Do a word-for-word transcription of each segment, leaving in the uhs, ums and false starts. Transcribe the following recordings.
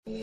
Pale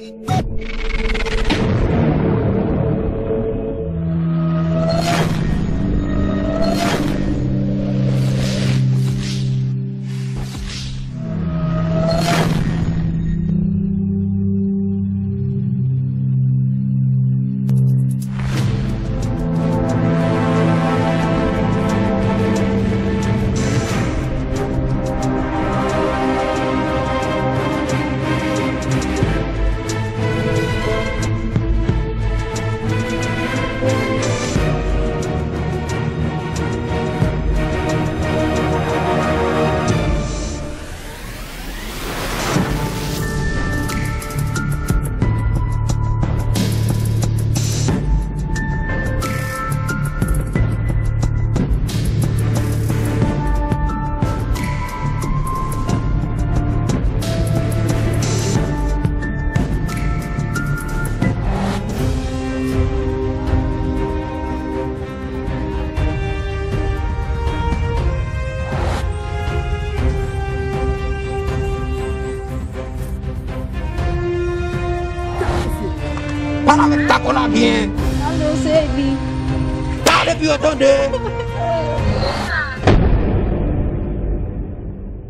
avèk Tako la byen. Alo, se li. Pale pou yo tande.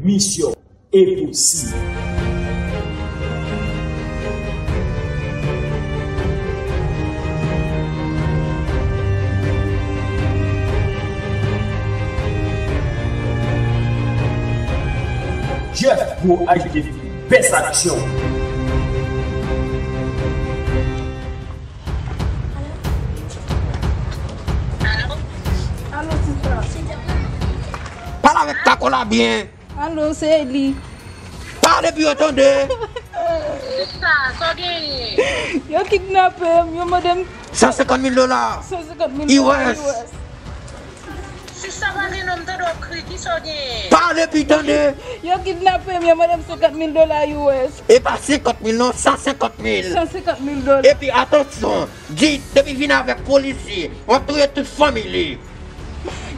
Misyon enposib. Jeff Pro H D V, best action. Alo, sista. Pale avèk Tako la byen. Alo, se li. Pale pou yo tande. Sista, sa w genyen? Yo kidnape m, yo mande m san senkant mil dola. San senkant mil dola U S. U S. Sista, pa gen non m tande w ap kriye, ki sa w genyen? Pale pi tande. Yo kidnape m, yo mande m senkant mil dola U S. E pa senkant mil non, san senkant mil. San senkant mil dola. Epi atansyon, di depi vin avèk polisye, w ap touye tout fanmi li.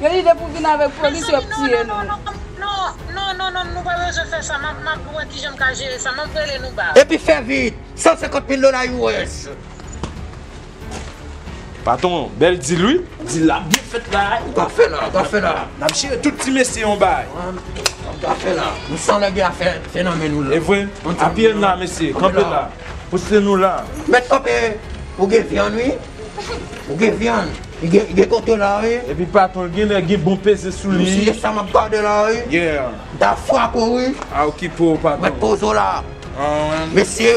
Yo di depi w vin avèk polis, yo ap tiye nou. Non, non, non, non, non, nou pa bezwen fè sa. M ap, m ap wè kijan m ka jere sa. M ap rele nou bak. Epi fè vit, san senkant mil dola U S. Patwon, bèl dil wi. Dil la byen fèt la. Ou ka fè la, ou ka fè la. N ap jere tout ti mesye yon bay. Ou ka fè la. Nou san lè gen afè fè nan men nou la. E vre? Apye n la, mesye. Kanpe la. Pouse nou la. Mèt kanpe. Ou gen vyann wi. Ou gen vyann. Li gen, li gen kote la wi. Epi patwon, gen nèg gen bon peze sou li. Mesye, sa m ap gade la wi. Yeah. M ta frape w wi. A okipe w patwon. Mèt poze w la. Mesye,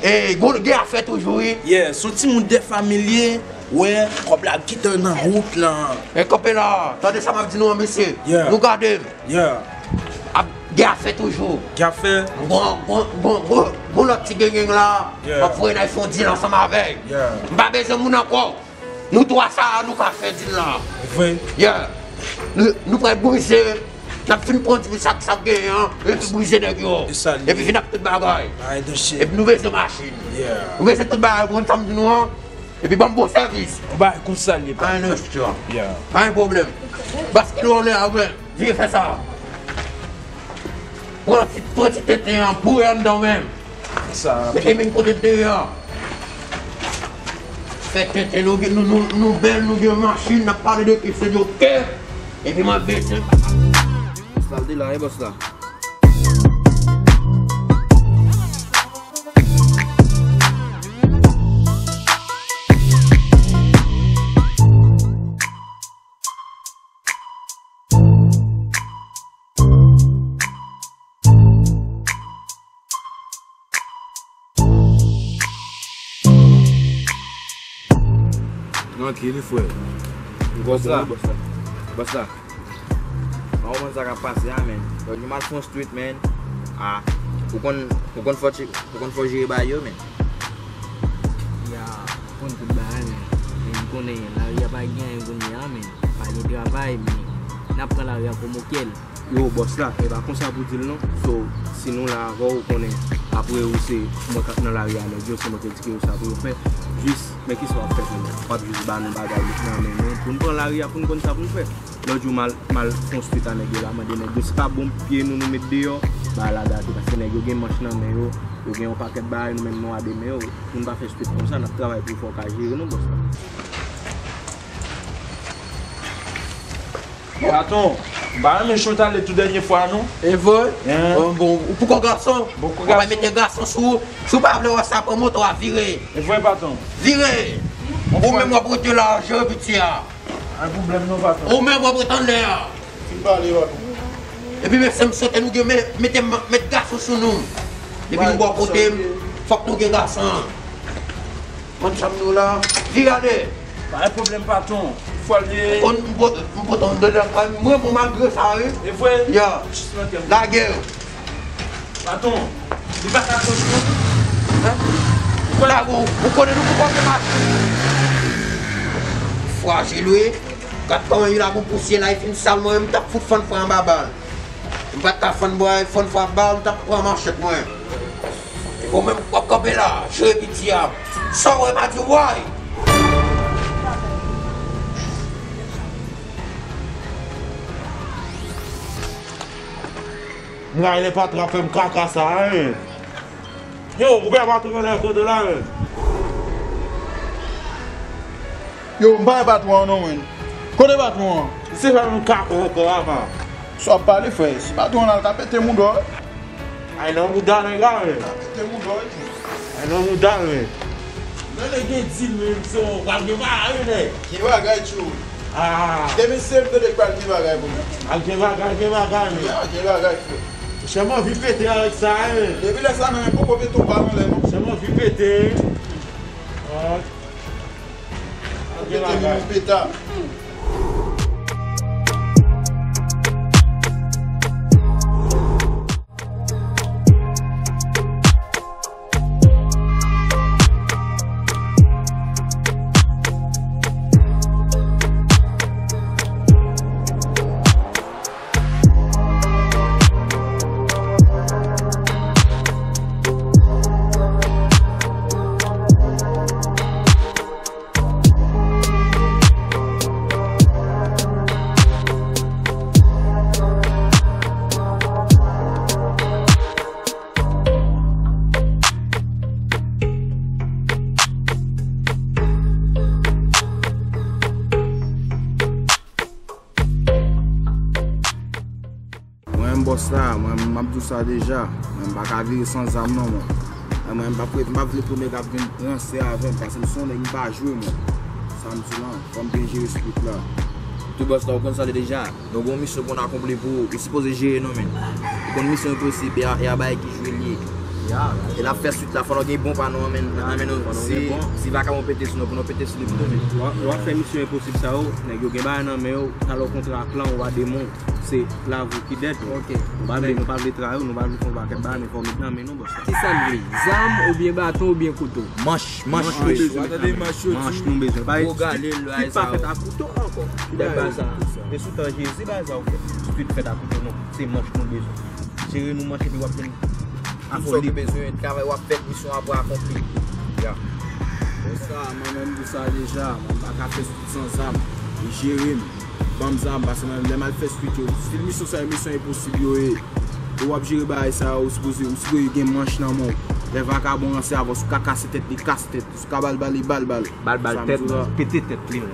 e, gen afè toujou wi. Yeah, se yon timoun dèfamilye. Wè, kòb la gentan nan wout lan. E kanpe la. Tande sa m ap di nou an mesye. Yeah. Nou gade m. Yeah. Ap gen afè toujou. Gen afè. Gon, gon, gon, gon, gon lòt ti gengeng la. Yeah. M ap voye n al fè yon dil ansanm avè l. Yeah. M pa bezwen moun ankò. Nou twa sa a, nou ka fè dil la. Vre. Yeah. Nou, nou pral brize. N ap fin pran ti sak, sak genyen an, epi brize nèg yo. Epi vin ak tout bagay. Epi nou bezwen machin. Yeah. Nou bezwen tout bagay, ou konn sa m di nou an? Epi ban m bon sèvis. Yon bagay konsa l ye, pa. Pa gen pwoblèm. Baskil ou anlè a, vire fè sa. Pran ti, pran ti tenten an, boure anndan menm. Mete men kote deyò. Fè tenten, nou, nou, nou, nou bèl, nou gen machin, n ap pale de kèk se de kèk. Epi mwen bezwen. Bòs la, l te la, e bòs la. Trankil, frè. Bòs la. Bòs la. Bòs la. M pa konprann sa k ap pase a, men. Lòt jou m al fè yon street, men. A, ou konn, ou konn fò, ou konn fò jere bagay yo, men. Ya, ou konn tout bagay, men. Men m konnen lari a pa gen anyen kounye a, men. Pa gen travay, men n ap pran lari a kòm okyèl. Yo, bòs la, e pa konsa pou di l non. So, si nou la avè w, ou konnen, apre ou se mwen k ap nan lari a, nèg yo, se mwen k edike yo sa pou yo fè. Jis, men kisa w ap fè kounye a? W ap jis ba nou bagay nan men nou, pou n pran lari a, pou n konn sa pou n fè. Lòt jou, m al, m al fè yon street a nèg yo la, mande nèg yo, se pa bon pye nou, nou met deyò, bagay la gate, paske nèg yo gen manch nan men yo, Yo gen yon pakèt bagay nou menm nou a demen yo. Pou n pa fè swit konsa, n ap travay pou fò ka jere nou, bòs la. Patwon, m pa renmen jan w t ale tou dènye fwa non. E vre? Hein? Bon, bon, ou poko gason. Poko gason. Ou pa mete gason sou ou. Si w pa vle wè sa, pran moto a vire. E vre, patwon. Vire. Ou menm w ap rete la, jere piti a. Pa gen pwoblèm non, patwon. Ou menm w ap rete anlè a. Fin pale, patwon. Epi mesye, m swete nou gen men-, mete, met gason sou nou. Depi nou bò kote m, fòk nou gen gason. Konn sa m di w la, vire ale. Pa gen pwoblèm, patwon. Fò l ye. Konn m pot-, m pote yon dènye fwa, mwen bon malgre sa, wi. E vre? Ya. Jis nan kè m. Lage yo. Patwon, li pa ka soti non. Hein? Ou konnen nou pou kòmanse mache. Frajil wi. Gad kòman li la gon pousyè la, li fin sal mwen, m t ap fout fann fwa anba bal. M pa t ka fann bwa, fann fwa bal, m t ap pran manchèt mwen. Ou menm w ap kanpe la, jere piti a. Sa w wè pa di way. M ray lè patwon ap fè m kaka sa, hein. Yo, ou pè patwon nan kote la, hein. Yo, m pa wè patwon an non, men. Kote patwon an? Se fè m kaka ankò, apa. Sa w ap pale, frè? Si patwon an al ka pete mouda w. Ay nan mouda nèg la, men. Ka pete mouda w, wi. Ay nan mouda l, men. Nan nèg gen dil, men, so, w ap gen bagay, wi, nèg. Gen bagay, tchou. Ah. Demen se m tande k pral gen bagay pou nou. Ak gen bagay, gen bagay, men. Gen, gen bagay, frè. Chè m anvi pete avèk sa, men. Depi lè sa, men, poko pete yon bal anlè, non. Chè m anvi pete. Ah. Ak gen bagay. Pete, men, peta. Mwen menm bòs la, mwen m ap di w sa deja. Mwen m pa ka vire san zam non, mwen. Mwen m p ap, m p ap vle pou nèg ap vin ranse avè m, paske m se yon nèg m pa jwe, mwen. Sa m di w lan, fò m byen jere street la. Tou bòs la, ou konn sa l ye deja. Nou gen yon misyon pou n akonpli pou ou. Ou sipoze jere nou, men. Ou konn misyon enposib, e a, e a bagay ki jwe l ye. E n ap fè street la, fò nou gen bon pa nou an men, nan men nou. Si, si vakabon pete sou nou, pou nou pete sou li pou nou, men. Lè w ap fè misyon enposib sa yo, nèg yo gen bagay nan men yo, talè w kontre ak lan ou a demon. Se lavi ki dèt. Ok. Nou pa vle, nou pa vle trayi w, nou pa vle fè yon pakèt bagay, men fò w met nan men nou, bòs la. Kisa n vle? Zam oubyen baton oubyen kouto? Manch, manch nou bezwen. Ou tande manch yo di. Manch nou bezwen. Pa gen street pa fèt ak kouto ankò. Ki dèt bagay sa? E sou tan Jezi bagay sa ou fè. Street fèt ak kouto non. Se manch nou bezwen. Jere nou manch epi w ap vin afoli. Tout sa w te bezwen, travay w ap fè, misyon an pou akonpli. Ya. Bòs la, mwen menm di sa deja, mwen pa ka fè street san zam. Jere m. Ban m zam, paske mwen, lè m al fè street yo, stil misyon sa yo, misyon enposib yo ye. E w ap jere bagay sa yo, ou sipoze, ou sipoze gen manch nan men w. Lè vakabon ranse avè w, si w ka kase tèt li, kase tèt li. Si w ka ba l bal, li ba l bal. Ba l bal tèt, pete tèt li.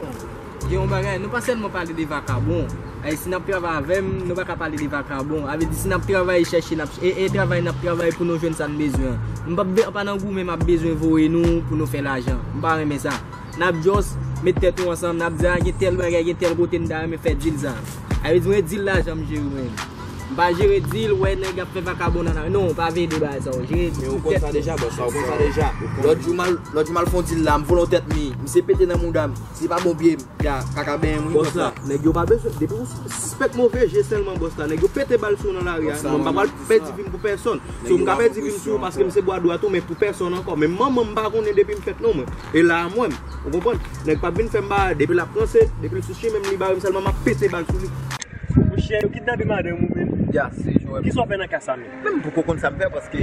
Gen yon bagay, nou pa sèlman pale de vakabon. Ay, si n ap travay avè m, nou pa ka pale de vakabon. A vle di, si n ap travay chèche, n ap, e, e travay n ap travay pou nou jwenn sa n bezwen an. M p ap be-, pa nan goumen m ap bezwen voye nou pou nou fè lajan. M pa renmen sa. N ap just met tèt nou ansanm, n ap di, "A, gen tèl bagay, gen tèl kote m ta renmen fè deal sa." A vle di, mwen deal lajan m jere mwen. M pa jere deal, wè nèg ap fè vakabon nan la. Non, pa vle de bagay sa yo. Jere deal tèt nou. Men ou konn sa deja, bòs la, ou konn sa deja. Lòt jou m al, lòt jou m al fè yon deal la, m volontè mi, misye pete nan mouda m. Se pa bon pye m, ya, kaka benyen m wi, bòs la. Nèg yo pa bezwen, depi ou sispèk move je sèlman, bòs la, nèg yo pete bal sou ou nan lari a. Mwen m pa pral pèdi vi m pou pèsonn. So m ka pèdi vi m sou ou paske m se bwa dwat ou, men pou pèsonn ankò. Men manman m pa konnen depi m fèt non mwen. E la a mwen, ou konprann? Nèg p ap vin fè m bagay, depi l ap ranse, depi l sou chimen m, li bare m sèlman, m ap pete bal sou li. Monchè, yo kidnape madanm ou menm. Ya, se jan w wè. Kisa w fè nan ka sa menm? Men m poko konn sa m fè paske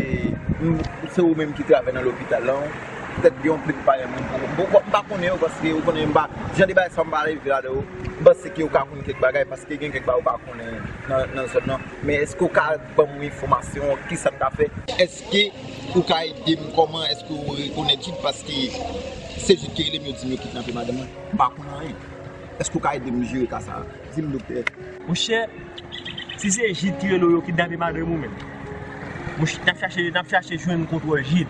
m, se ou menm ki travay nan lopital la. Petèt gen yon pil payen moun pou ou. Bon, m pa konnen yo, paske ou konnen m pa, jan de bagay sa m pa leve ladan yo. M panse ke ou ka konn kèk bagay, paske gen kèk bagay ou pa konnen nan, nan zòn nan. Men èske ou ka ban m yon enfòmasyon, kisa m ka fè? Èske ou ka ede m kòman? Èske ou rekonèt Jid? Paske se Jid ki rele m, yo di m yo kidnape madanm mwen. M pa konn anyen. Èske ou ka ede m jere ka sa a? Di m, doktè. Monchè, si se Jid ki rele w, yo kidnape madanm ou menm. Monchè, n ap chache, n ap chache jwenn kontwòl Jid.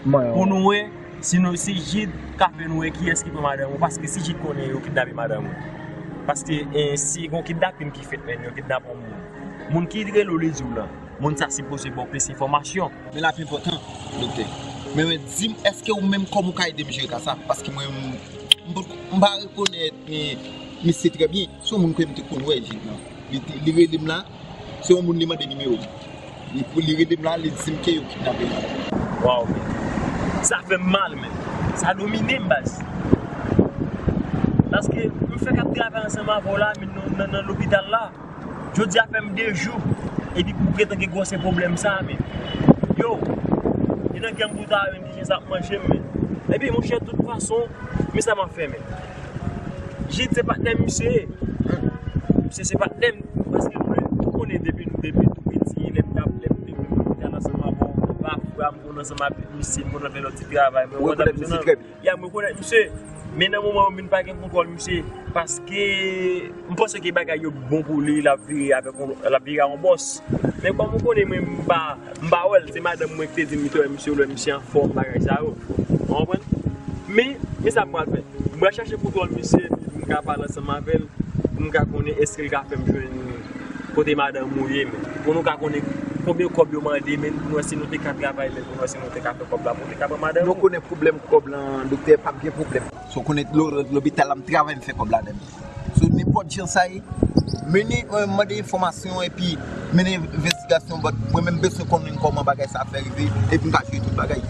Mwen, pou nou wè, si nou, si Jid ka fè nou wè kiyès ki pran madanm ou, paske si Jid konnen yo kidnape madanm ou. Paske, eh, si gon kidnapin ki fèt, men yo kidnape yon moun. Moun ki rele w, li di w lan. Moun sa sipoze ba w plis enfòmasyon. Men l ap enpòtan, doktè. Men, men di m, èske ou menm kòman ou ka ede m jere ka sa? Paske mwen, m, m, m pa rekonèt, men, misye trè byen. Se yon moun ke m te konn wè, Jid lan. Li te, li rele m la, se yon moun li mande nimewo m. Li, li rele m la, li di m ke yo kidnape l. Waw, men sa fè m mal, men sa domine m, baz. Paske m fèk ap travay ansanm avè w la, men nan, nan, nan lopital la. Jodi a fè m de jou, epi pou gentan gen gwòsè pwoblèm sa a, men. Yo, e nan kè m pou ta menm ki jan sa ap manje m, men. Epi, monchè, tout fason, men sa m ap fè, men. Jid se patnè misye ye. Misye se patnè m, paske nou, nou konnen depi, depi tou piti, lè m t ap, lè m te vin lopital ansanm avè w, m pa fwa m konn ansanm avèk misye, m konn fè lòt ti travay, men ou konn misye trè byen. Ya, m rekonèt misye. Men nan moman yo, m vin pa gen kontwòl misye. Paske m panse ke bagay yo bon pou li, l ap vire avèk yon, l ap vire a yon bòs. Men kòm ou konnen, mwen, m pa, m pa wè l. Se madanm mwen ki te di m, li te wè misye, lè misye anfòm, bagay sa yo. Ou konprann? Men, men sa m pral fè. M pral chache kontwòl misye, pou m ka pale ansanm avè l, pou m ka konnen èske l ka fè m jwenn kote madanm ou ye, men. Pou nou ka konnen konbyen kòb yo mande, men, pou nou wè si nou te ka travay, men, pou nou wè si nou te ka fè kòb la, pou nou te ka pran madanm ou. Nou konnen pwoblèm kòb lan, doktè, p ap gen pwoblèm. Si w konnen lo-, lopital la, m travay, m fè kòb ladan l. So, nenpòt jan sa ye, mennen, eh, mande enfòmasyon, epi mennen envestigasyon, but mwen menm bezwen konnen kòman bagay sa fè rive, epi m ka jere tout bagay.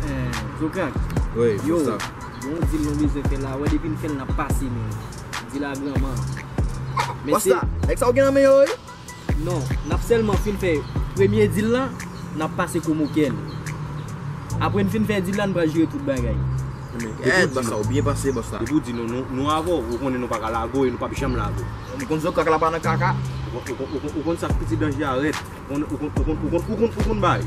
Eh, Zokak. Wi, yo, Fosta. Gon dil nou bezwen fè la. Wè, depi n fè l, n ap pase, men. Dil a granman. Men se Fosta, nèg sa yo gen nan men yo, wi. Non, n ap sèlman fin fè premye dil lan, n ap pase Komokèn. Apre n fin fè dil la, n pral jere tout bagay. Men, eh, bòs la, ou byen panse, bòs la. Depi w di nou, nou, nou avè w, ou konnen nou pa ka lage w e nou p ap janm lage w. M konn Zokak la pa nan kaka. Ou konn, ou konn, ou konn, ou konn sa k piti danje a rèd. Ou konn, ou konn, ou konn, ou konn, ou konn, ou konn bay.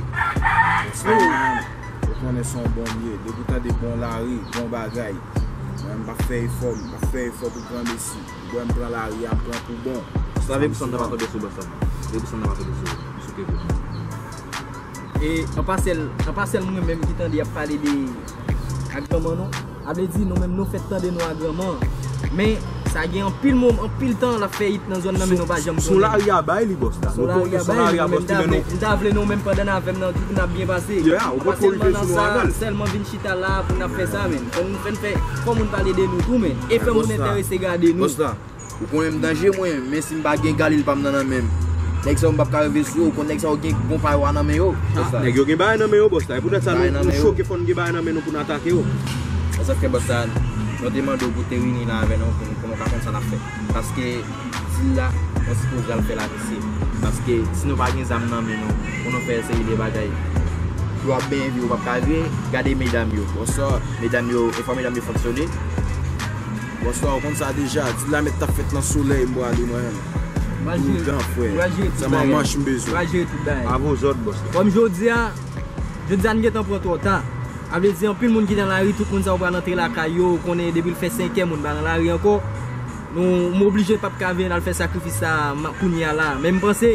Ou konnen se yon bon m ye. Depi w tande bon lari, bon bagay. Mwen, m p ap fè efò, m p ap fè efò pou pran mesi. Bwè, m pran lari a, m pran pou bon. Sa vle pou sa m ta pa tonbe sou bòs la. Vle pou sa m ta pa tonbe sou, sou Kevin. E an pa sèl, an pa sèl mwen menm ki tande y ap pale de agranman non. A vle di nou menm nou fèk tande nou agranman. Men sa gen anpil mo, anpil tan l ap fè it nan zòn nan men nou pa janm konnen. Sou lari a bay li bòs la. Sou lari a bay li, men m ta vle, m ta vle nou menm pandan n avè m nan tout n ap byen pase. An pa sèlman nan sa, sèlman vin chita la pou n ap fè sa menm. Fò n, fò n fè, fò moun pale de nou tou men. E fè moun enterese gade nou. Ou konnen m danje mwen, men si m pa gen galil pa m nan nan men m. Nèg sa yo m p ap ka rive sou yo, ou konn nèg sa yo gen bon pa yo a nan men yo. Nèg yo gen bagay nan men yo, bòs la. E poutèt sa nou, nou choke fò n gen bagay nan men nou pou n atake yo. Se sa k fè bòs la, nou te mande w pou te vini la avè nou, pou, pou nou ka konn sa n ap fè. Paske dil la, nou sipoze al fè l ak misye. Paske si nou pa gen zam nan men nou, pou nou fè seri de bagay. Yo ap benyen vi, ou p ap ka viv. Gade medam yo. Bonswa. Medam yo, e fò medam yo fonksyone. Bonswa, ou konn sa deja. Ti lamèt t ap fèt nan solèy, m prale mwen. Pral jere, pral jere tout bagay. Sèlman manch m bezwen. Pral jere tout bagay. Avè w zòt, bòs la. Kòm jodi a, jodi a n gentan pran twò ta. A vle di, anpil moun ki nan lari, tout moun sa yo pral antre lakay yo, ou konnen depi l fè senkè, moun pa nan lari ankò. Nou, m oblije p ap ka vin al fè sakrifis sa a kounye a la. Men m panse,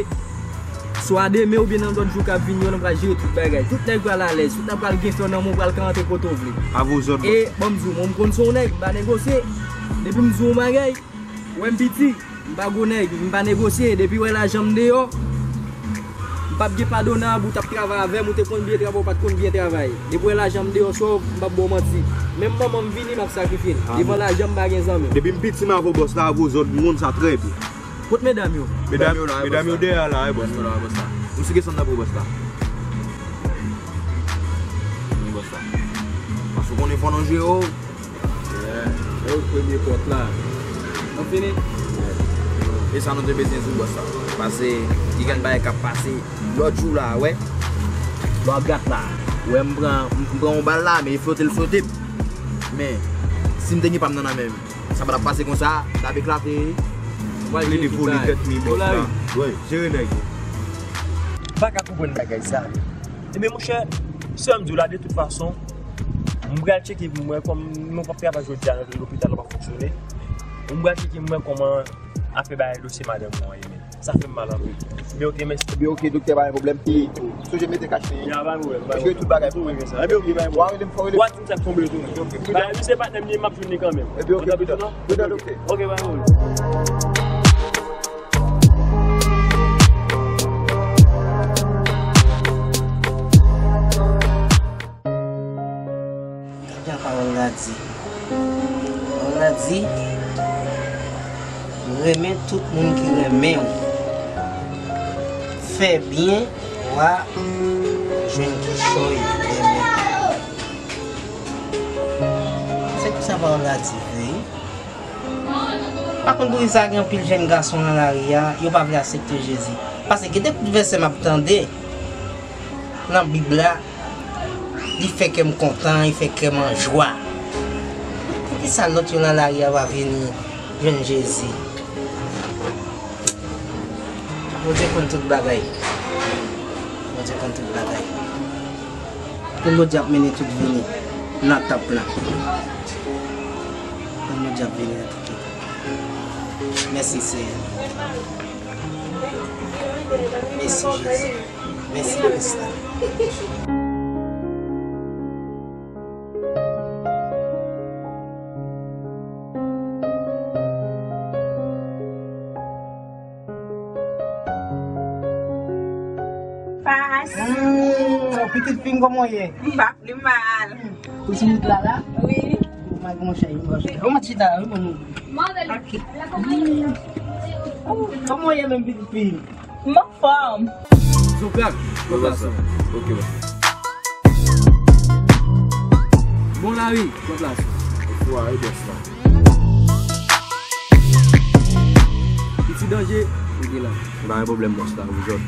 swa demen oubyen nan lòt jou k ap vini yo, nou pral jere tout bagay. Tout nèg pral alèz, tout nèg pral gen flè nan men w, pral ka antre kote w vle. Avè w zòt, bòs la. E, ban m di w, mwen, m konn se yon nèg, m pa negosye. Depi m di w yon bagay, wè m piti, m pa gwo nèg, m pa negosye. Depi w wè lajan m deyò, m p ap gen padonab, ou t ap travay avè m, ou te konn byen travay, ou pa t konn byen travay. Depi w wè lajan m deyò, sòf, m p ap ba w manti. Menm manman m vini, m ap sakrifye l. Devan lajan m pa gen zanmi. Depi m piti, m avè w bòs la, avè w zòt, m konn sa trè byen. Kot medam yo? Medam yo la, medam yo dèyè a la, wi, bòs la. Medam yo la, bòs la. Nou sou kesyon nan pou bòs la. Wi, bòs la. Paske w konnen fò nou jere w. Yeah. E w premye pòt la. Nou fini? E sa nou te bezwen di w, bòs la. Pase, gen kèk bagay k ap pase lòt jou la, wè. Lè w ap gad la, wè m pran, m pran yon bal la, men e fwote l fwote m. Men, si m te gen pa m nan nan men m, sa pa t ap pase konsa, l ap eklate. Plede vole tèt mi bòs la. Wi, jere nèg yo. M pa ka konprann bagay sa. Ebyen, monchè, sa m di w la, de tout fason, m pral tcheke pou m wè, kòm nou p ap travay jodi a, lopital la p ap fonksyone. M pral tcheke m wè kòman afè bagay dosye madanm mwen an ye menm. Sa fè m mal anpil. Ebyen, oke, mèsi. Ebyen, oke, doktè, pa gen pwoblèm. E sonje mete kach li. Ya, pa gen pwoblèm, pa gen pwoblèm. Jere tout bagay pou mwen. Ebyen, oke, pa gen pwoblèm. Wa rele m, fò rele m. Wa di m sa k tonbe tou. Ebyen, oke. Misye patnè m li, m ap jwenn li kanmenm. Ebyen, oke, prudent. Prudent, doktè. Oke, pa gen pwoblèm. Gade sa pawòl la di. Pawòl la di, renmen tout moun ki renmen w. Fè byen, w a jwenn kichòy renmen. Se ki sa pawòl la di vre, wi. Pa konn poukisa gen anpil jèn gason nan lari a, yo pa vle aksepte Jezi. Paske gen de kout vèsè m ap tande nan Bib la, li fè kè m kontan, li fè kè m an jwa. Poukisa lòt yo nan lari a pa vini jwenn Jezi? Bondye konn tout bagay. Bondye konn tout bagay. Ke Bondye ap mennen tout vini nan tanp lan. Ke Bondye ap vini nan tanp lan. Mèsi, Seyè. Mèsi, Jezi. Mèsi, Kris la. Pas. Hmm, pitit fi m, kòman w ye? M pa pli mal. Ou sou wout la, la? Wi. Ou mal, kòman chay, kòman chay? Ou mèt chita la, wi, bon. Ok. Hmm. Kòman w ye menm, pitit fi m? M anfòm. Zokak, bon plas. Ok, bon. Bon lari, bon plas. Fwa, wi, bòs la. Piti danje, rete la. Pa gen pwoblèm, bòs la, ou jòt.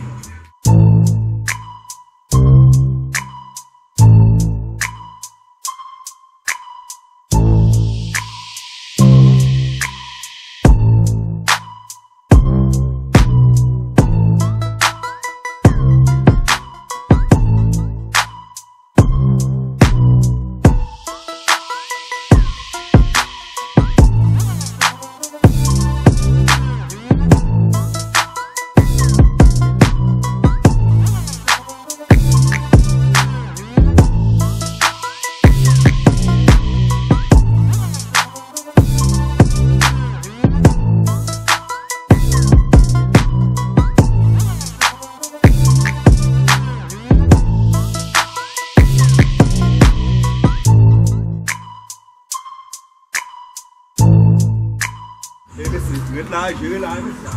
E mesye, ret la, jere la, mesye.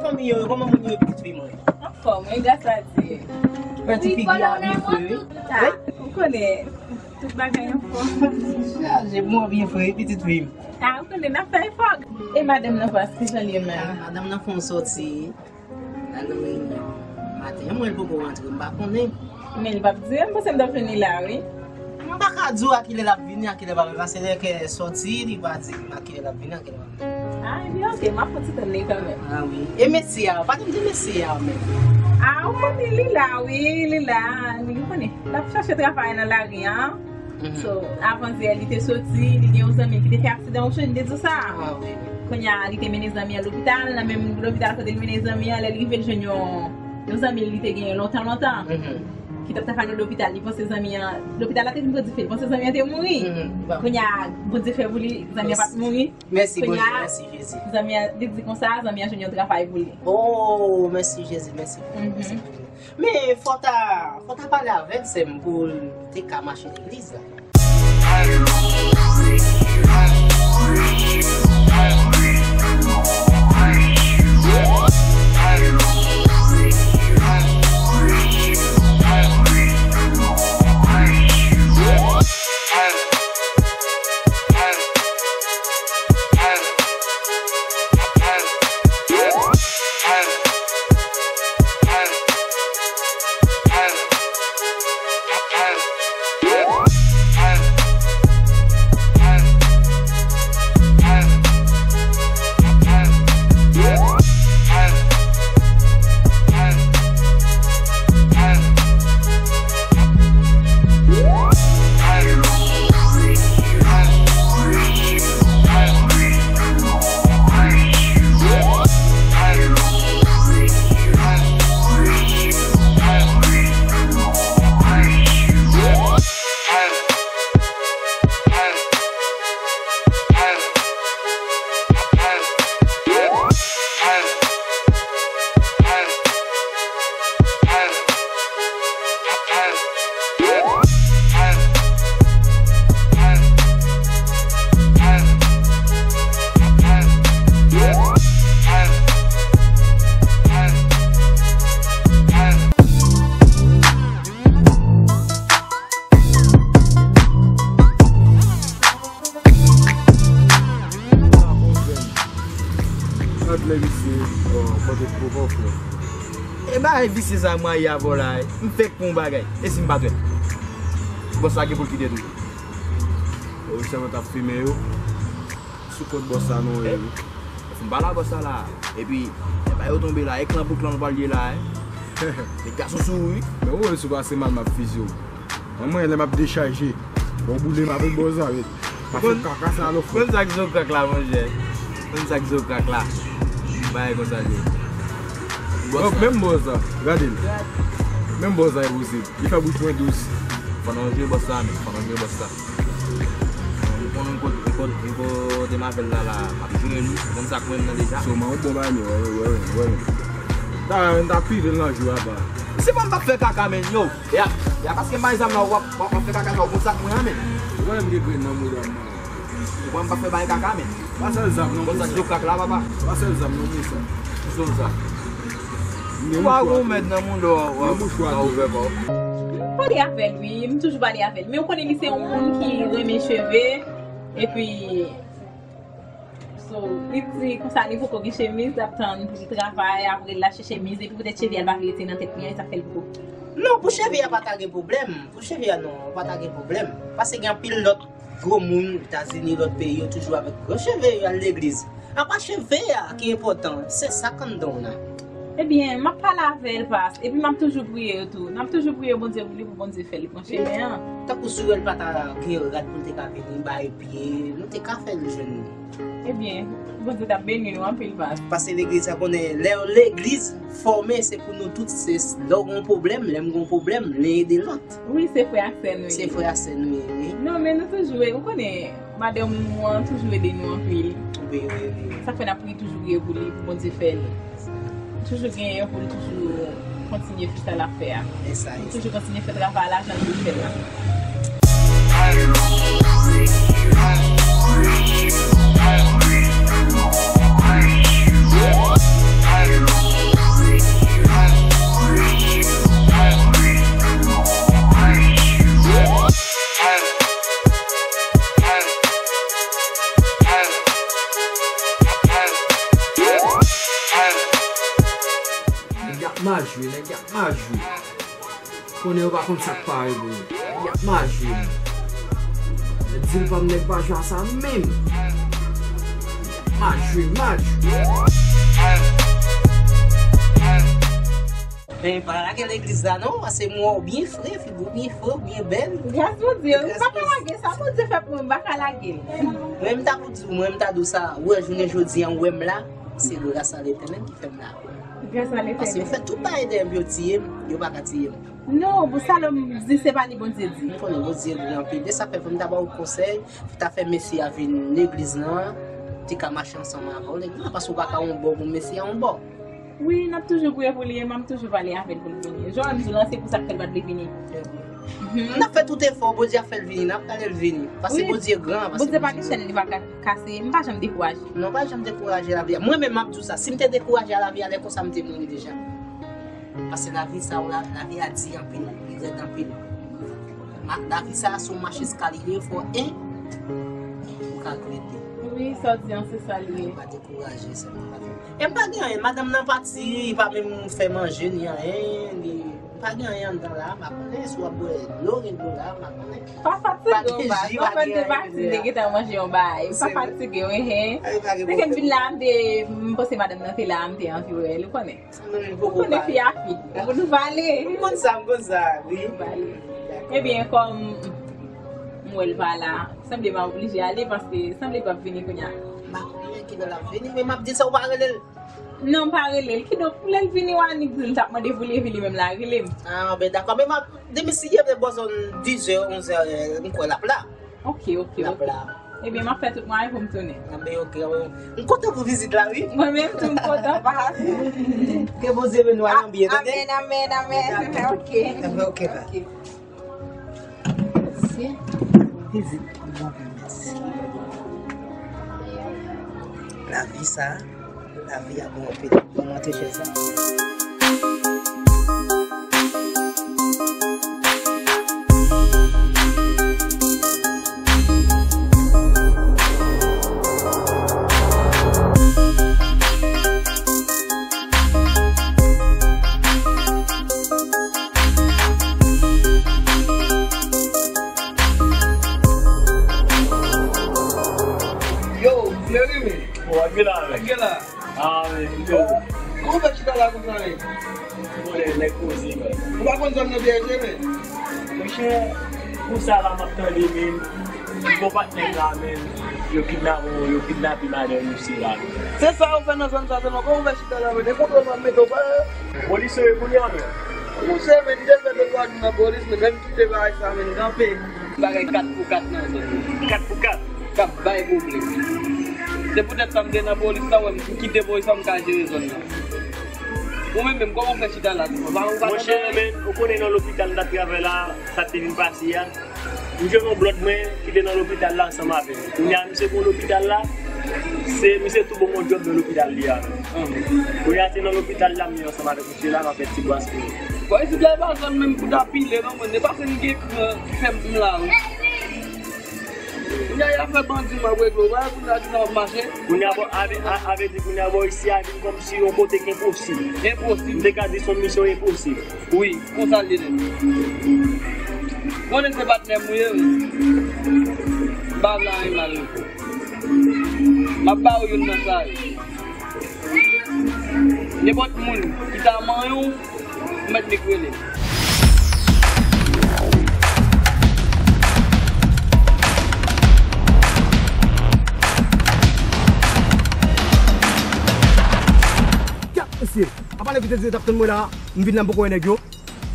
Fanmi yo, kòman moun yo, pitit fi mwen? Anfòm, wi, gras a Dye. Fè ti figi a byen fre, wi. Wi, ou konnen. Tout bagay anfòm. Chaje, bon, byen fre, pitit fi m. A, ou konnen n ap fè efò. E madanm nan, Pas, kijan l ye menm? A, madanm nan fè yon sòti. L al nan reyinyon maten an, mwen, l poko rantre, m pa konnen. Men li p ap di, m panse m t ap jwenn li la, wi. M pa ka di w a kilè l ap vini, a kilè l ap vini, paske lè kè sòti, li pa di a kilè l ap vini, a kilè l ap vini. A, ebyen, oke, m ap pran ti tan li kanmenm. A, wi. E mesye a, pa t di mesye a, menm. A, ou konnen li la, wi, li la, li konnen. L ap chache travay nan lari an. Mhm. So, avan yè, li te soti, li gen yon zanmi ki te fè aksidan, ou sonje m te di w sa? A, wi. Kounye a, li te mennen zanmi an lopital, nan menm lopital kote li mennen zanmi an, lè li rive, li jwenn yon, yon zanmi li te genyen lontan, lontan, mhm, ki t ap travay nan lopital. Li panse zanmi an, lopital la te vin pran dife, li panse zanmi an te mouri. Mhm. Kounye a, Bondye fè pou li, zanmi an pa t mouri. Mèsi, Bondye, mèsi, Jezi. Zanmi an, li di konsa, zanmi an jwenn yon travay pou li. Oh, mèsi, Jezi, mèsi, Bondye, mèsi, Bondye. Men fò w ta, fò w ta pale avè l, sè m, pou l te ka mache legliz la. Gad lè misye, oh, pote pwovòk, frè. E bagay visye sa mwen ye avè w la, m fèk pou yon bagay. E si m pa t wè l? Bòs la gen pou l kite tou. Yo sèlman t ap fimen yo. Sou kont bòs la nou ye, wi. Fò m pale a bòs la la. Epi, e ba yo tonbe la, e klan pou klan nou pral ye la, en. Nèg gason sou ou, wi. Men ou wè si w pase mal, m ap fizye w. Mwen, mwen, lè m ap dechaje, bon, boule m avèk bòs la, wi. Pa fè kaka sa, lò, frè. Konn sa k zo krak la, monchè. Konn sa k zo krak la. Bagay konsa l ye. Donk, menm bòs la, gade l. Menm bòs la, enposib. Li fè bouch mwen dous. Fò n rantre bòs la, men. Fò n rantre bòs la. Ou konnen kote, kote, kote m avè l la, la, m ap jere li, ou konn sa k mwen menm nan deja. Sèlman yon bon bagay, men, wè, wè, wè, wè. Ta, ta pile l nan jou apa. Se pa m p ap fè kaka, men, yo. Ya, ya, paske m bay zam la, w ap, w ap fè kaka, w ap konn sa k mwen an, men. Ou konnen m gen grenn nan mouda m nan. Ou konnen m p ap fè bagay kaka, men. Pa sèl zam, non, konn sa k zo krak la, papa. Pa sèl zam, non, men sa. Sou sa. Ou pa gon mèd nan moun w ap ouvè kò w. M pale avè l, wi. M toujou pale avè l. Men ou konnen li se yon moun ki renmen cheve. Epi, so, li di konsa li poko gen chemiz, l ap tann pou li travay, apre l achte chemiz, epi poutèt cheve a l pa vle rete nan tèt li an, e sa k fè l poko. Non, pou cheve a pa ta gen pwoblèm. Pou cheve a non, pa ta gen pwoblèm. Paske gen anpil lòt gwo moun Etazini, lòt peyi, yo toujou avèk gwo cheve, yo al legliz. Apa cheve a ki enpòtan, se sa k anndan w la. Ebyen, m ap pale avè l, Pas, epi m ap toujou priye tou. N ap toujou priye Bondye pou li, pou Bondye fè li pran chemen an. Tankou si w wè l pa ta gen rad pou l te ka vini bay pye, nou te ka fè l jwenn li. Ebyen, Bondye t ap beni nou anpil, Pas. Paske legliz sa konnen, lè yon legliz fòme, se pou nou tout, se lè w gen yon pwoblèm, lè m gen yon pwoblèm, len ede lòt. Wi, se frè ak sè nou ye. Se frè ak sè nou ye, wi. Non, men nou toujou, ou konnen, madanm ou an toujou ede nou anpil. Wi, wi, wi. Sa k fè n ap priye, toujou priye pou li, pou Bondye fè l. Toujou genyen pou l toujou kontinye fè sa l ap fè a. E sa, e sa. Toujou kontinye fè travay la jan l dwe fè l la. Mal jwe, nèg y ap mal jwe. Konnen yo pa konn sa k pare pou yo. Nèg y ap mal jwe, men. Nèg zil pa m, nèg pa jwe a sa menm. Mal jwe, mal jwe. Men pa lage legliz la non, paske m wè w byen fre, figi w byen fre, w byen bèl. Gras Bondye, m pa ka lage sa Bondye fè pou mwen, m pa ka lage l. Mwen, m ta pou di w, mwen, m ta di w sa, ou wè, jounen jodi a, ou wè m la, se gras a Letènèl ki fè m la. Gras a Letènèl. Paske yo fè tout bagay dèyè m pou yo tiye m, yo pa ka tiye m. Non, pou sa lòm di se pa li Bondye di. M konnen Bondye gran anpil. E sa fè pou m ta ba w konsèy, pou ta fè mesye a vin legliz lan, te ka mache ansanm avè w legliz lan, paske w pa ka yon bò pou mesye a yon bò. Wi, n ap toujou priye pou li, e m ap toujou pale avè l pou l vini. Jan w ap di w lan, se pou sa k fè l pa t vle vini. Mhm. N ap fè tout efò, Bondye ap fè l vini, n ap gade l vini. Paske Bondye gran, paske Bondye pa gen chèn, li pa ka kase, m pa janm dekouraje. Non, pa janm dekouraje lavi a. Mwen menm, m ap di w sa, si m te dekouraje a lavi a, lè konsa m te mouri deja. Paske lavi sa, la, lavi a di anpil, li rèd anpil. Ma, lavi sa, se yon mach eskalye, fò en, ou ka grete. Wi, sa w di an, se sa l ye. Pa dekouraje, sè mwen, pa dekouraje. E m pa gen anyen, madanm nan pati, li pa menm fè manje, ni anyen, li, m pa gen anyen anndan la, m pa konnen si w ap bwè dlo, gen dlo la, m pa konnen. Pa fatige w, pa gen ji, pa gen anyen. Ou konn te pati, m te gentan manje yon bagay. Pa fatige w, hen. Depi m vin la, m te, m panse madanm nan te la, m te anvi wè l, ou konnen. Ou konnen fi a fi. Pou nou pale. M konn sa, m konn sa, wi. Pale. Ebyen, kòm m wè l pa la, sanble m a oblije ale, paske sanble l p ap vini kounye a. M pa konnen kilè l ap vini, men m ap di sa, ou pa rele l. Non, m pa rele l. Kidonk, lè l vini, w a nik di l, m t ap mande pou li, epi li menm la rele m. Ah, ben dakò, men m ap, depi si e bò zòn dizè, onzè, m kwè l ap la. Ok, ok, ok. Ebyen, m ap fè tout mwayen pou m tounen. Anben, ok, anben. M kontan pou vizit la, wi. Mwen menm tou, m kontan pase. Ke Bondye beni w, ale byen, tande? Amèn, amèn, amèn. Ok. Anben, ok, ba. Ok. Mèsi. Vizit. Bon, mèsi. Lavi sa. Lavi a bon anpil. Bon, monte chèz la. Yo, Jeremy. Wè, gen la, men. Gen la. Ah, men, yo. Kòman w fè chita la konsa, men? Mwen, nèg poze, men. Ou pa konn zòn nan byen, men? Monchè, pou sa la, m ap tande, men. Yon patnè m la, men. Yo kidnape, yo kidnape madanm misye la, men. Se sa yo fè nan zòn sa sèlman. Kòman w fè chita la, men? Dekontròl m ap mete w pa. Polis yo ye kounye a, men. Monchè, men, m te fè de twa jou nan polis, men, lè m kite bagay sa, men, kanpe. Bagay kat pou kat nan zòn nan. Kat pou kat? K ap bay pwoblèm. Se poutèt sa m te nan polis la, wè m kite polis la, m ka jere zòn nan. Ou menm menm, kòman w fè chita la? Ou pa, ou pa... Monchè, men, ou konnen nan lopital m t ap travay la, sa k te vin pase a. M jwenn yon blòd mwen ki te nan lopital la ansanm avè m. Kounye a, misye pou lopital la, se misye tou bon yon djòb nan lopital li a. Kounye a, se nan lopital la, m ye ansanm avèk misye la, m ap fè ti bwasri. Bon, isit la, e pa zòn menm pou ta pile, non, mwen. E pa se m gen kran fè m la, wi. Kounye a, y ap fè bandi m ap regle w, pa kounye a, kounye a w ap mache. Kounye a, bò, a vle, a, a vle di, kounye a, bò, isi a vin kòmsi yon kote k enposib. Enposib. M te ka di se yon misyon enposib. Wi, konsa l ye nèt. Konnen se patnè m ou ye, wi. M pa vle anyen mal. M ap ba ou youn nan sa yo. Nenpòt moun ki ta manyen w, ou mèt nik rele. Gad, mesye, apa lè vite di yo t ap tann mwen la, m vin la, m poko wè nèg yo.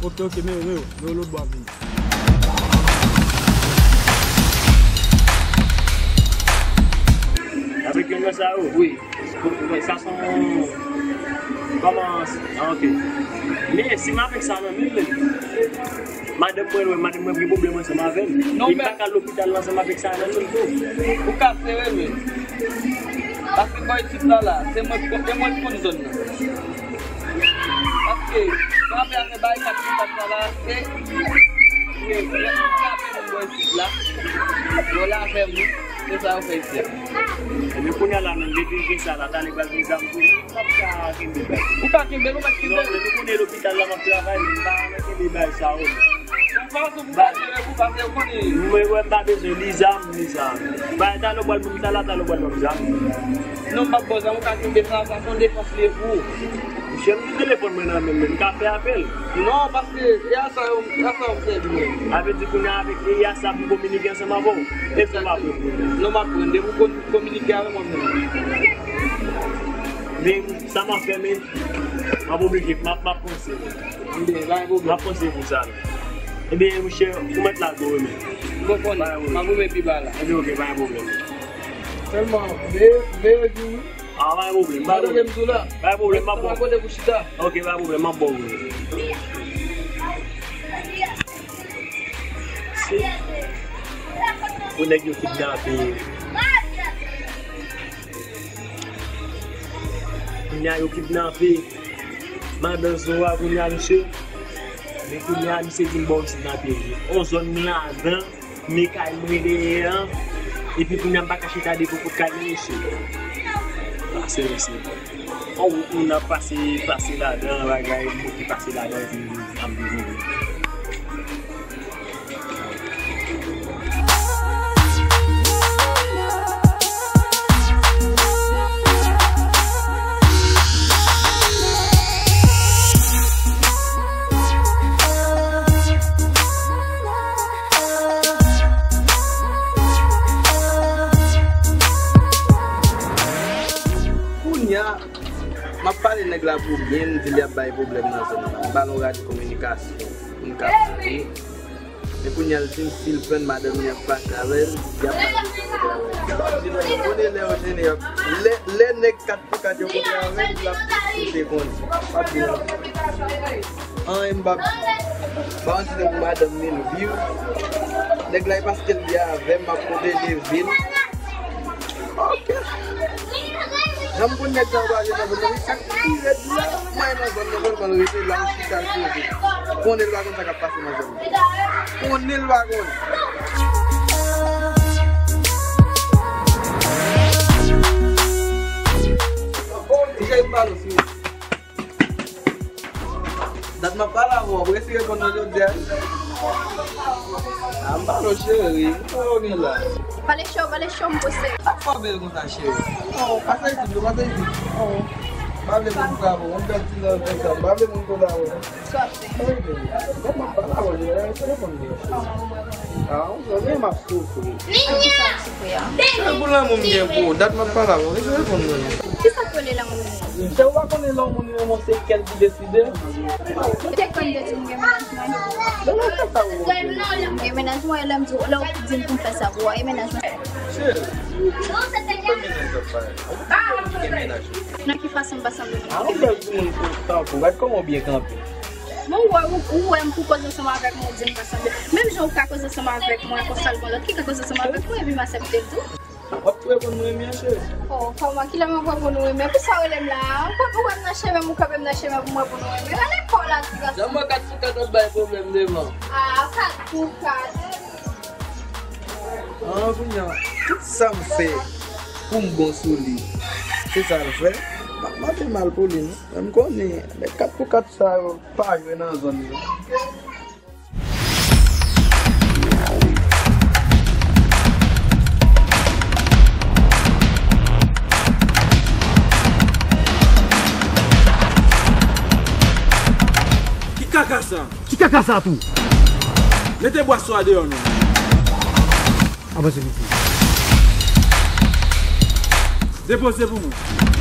Ok, ok, men yo, men yo, men yo lòt bò ap vini. Avèk youn nan sa yo? Wi. Sa se yon, kòman, ah, ok. Men si m avèk sa nan men l, madanm mwen, madanm mwen gen pwoblèm ansanm avè l. Non, men m pa ka al lopital la ansanm avèk sa nan men l tou. Ou ka sere men. Paske bò isit la, la, se mwen, se mwen ki konn zòn nan. Paske, frape afè bay kat pou kat la, la, se, se, se frape nan bò isit la. Yo la avè m, wi. Se sa yo fè isit. Epi kounye a la menm, depi l gen sa la, talè pral gen zam tou. M p ap ka kenbe bagay. Ou ka kenbe l, ou mèt kenbe l. Non, men nou konnen lopital la m ap travay, men m pa renmen kenbe bagay sa yo. Yon fason pou pase, pou pase, ou konnen. Mwen, mwen, m pa bezwen ni zam, ni zam. Bagay talè w pral ban m sa la, talè w pral ban m zam. Non, m p ap ba w zam, ou ka kenbe sa, sa se yon defans li ye pou ou. Monchè, m gen telefòn mwen nan men m, men m ka fè apèl. Non, paske e a sa yo, e a sa yo m sèvi mwen. Sa vle di kounye a avèk e a sa pou m kominike ansanm avè w. Èske w pa pran? Non, m ap pran. Depi w kon-, kominike avè m, w ap jwenn. Men sa m ap fè, men m ap oblije, m ap, m ap panse. Ebyen, pa gen pwoblèm. M ap panse pou sa. Ebyen, monchè, ou mèt la gwo, men. M konprann. M ap goumen pi ba la. Ebyen, oke, pa gen pwoblèm. Sèlman, veye, veye di wi. Ah, pa gen pwoblèm, pa gen pwoblèm. Tande m tou la. Pa gen pwoblèm, m ap ba w. Kote pou chita. Ok, pa gen pwoblèm, m ap ba w. Se pou nèg yo kidnape. Kounye a yo kidnape madan Zo a kounye a, misye. Men kounye a misye di m ba w misye nan pye. On zòn m ladan. Men kay mwen dèyè an. Epi kounye a m pa ka chita devan pot kay mwen, mesye. Pase, mesye. On wout moun ap pase, pase ladan, bagay, moto pase ladan, epi m ap devan. Kounye a, m ap pale nèg la pou byen, m di li ap bay pwoblèm nan zòn nan. M ba l yon rad kominikasyon pou n ka pale. Men kounye a, l di m si l jwenn madanm li ap pase avè l, y ap pale de kontre avè l. M ap di nou, konnen lè yo jennen, y ap, lè, lè nèg kat pou kat yo kontre avè l, l ap sote konn. M ap di nou. Anyen m p ap di. Ba yon ti tan pou madanm li, l viv. Nèg la, e paske l ye avè m, m ap pwoteje vi l. Ok. Jan m konn nèg sa yo pa vle nan zòn nan, men sa k pi rèd la, mwen nan zòn nan, sèlman l rete la, l chita, l poze. Konnen l pa konn sa k ap pase nan zòn nan. Konnen l pa konn. Oh, ti cheri m pale w, si. Dat m ap pale avè w, ou resi reponn mwen jodi a? A, m pale w, cheri, m konnen w gen la. Pale cho, pale cho, m pose. Sa k fè w bèl konsa, cheri? Oh, pase isit, yo, pase isit. Oh. M pa vle moun frape w, yon bèl ti nèg konsa, m pa vle moun koze avè w. Sa w ap fè? Wi, baby. Dat m ap pale avè w, cheri, resi reponn mwen. Ah, ou konnen m ap soufri. Pou ki sa w ap soufri a? Se pou lanmou m gen pou ou. Dat m ap pale avè w. Resi reponn mwen. Ki sa k rele lanmou m gen? Cheri, ou pa konnen lanmou m renmen w, se kè l ki deside. Ou te konn te di m gen mennaj mwen? Nan, nan, sa sa ou konn? M gen mennaj mwen, e lè m di w, lè w di m pou m fè sa pou ou a, e mennaj mwen. Cheri, ou pa gen mennaj w ap pale. Ou pa gen mennaj ou. Nan ki fason m pa sanble? A, yon bèl timoun tankou w, gad kòman w byen kanpe. Bon, ou wè, ou, ou wè m pou koze ansanm avèk mwen, ou di m pa sanble. Menm jan ou ka koze ansanm avèk mwen, konsa l gon lòt ki ka koze ansanm avèk mwen, epi m aksepte l tou. W ap tou reponn mwen renmen, cheri? Oh, kòman, kilè m ap reponn ou renmen? Pou sa w rele m la a? Ou wè m nan chemen, ou kanpe m nan chemen pou m reponn ou renmen? Rale kò w la, ti gason. Jan mwen kat sou kat ap bay pwoblèm devan. Ah, kat pou kat. Ah, kounye a, tout sa m fè pou m bon sou li, se sa l fè. M ap mande mal pou li, non. Men m konnen, nèg kat pou kat sa yo pa jwe nan zòn yo. Ki kaka sa? Ki kaka sa tou? Mete bwason an deyò non. Avanse piti. Depoze pou mwen.